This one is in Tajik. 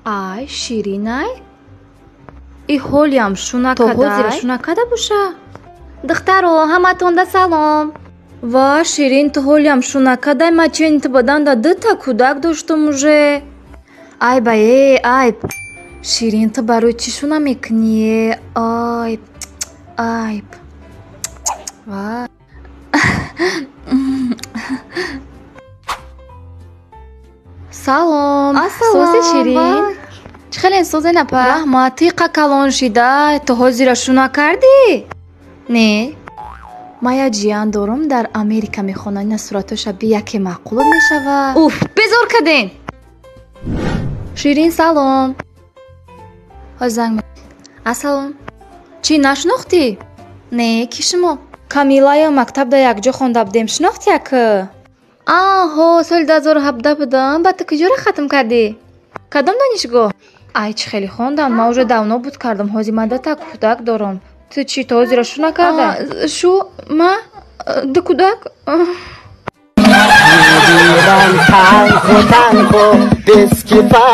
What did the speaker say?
Ай, Ширинай? И ҳолиам шу накадай? То ҳозира шу накада боша? Духтаро, ҳаматонда салом. Ва, Ширин, ту ҳолиам шу накадай? Ма чени ту баданда дута кӯдак доштум уже. Айба, э, айб. Ширин, ту барои чӣ шу намекунӣ? Айб, айб. Ва. Салом. Ассалом. Сози, Ширин? Чӣ хеле созен, апа? Раҳмат, тиқа калон шида, ту ҳозира шу накардӣ? Не. Ма як ҷиян дорум, дар Америка мехонад. Ина суратҳоша би, яке маъқулот мешавад. Уф, безор кардем. Ширин, салом. Ҳоз занг. Ассалом. Чӣ, нашинохтӣ? Не, ки шумо? Камилая, мактабда якҷо хонда будем, шинохтӣ як? Аҳо, соли 2017 будам. Ба ту куҷоро хатм кардӣ? Кадом донишгоҳ? Ай, чӣ хеле хондам, ман уже давно буд кардам, ҳозир ман дута кӯдак дорам. Ту чӣ, то ҳозира шу накарда? Шу, ма ду кӯдак? Танхо, танхо, без кифа.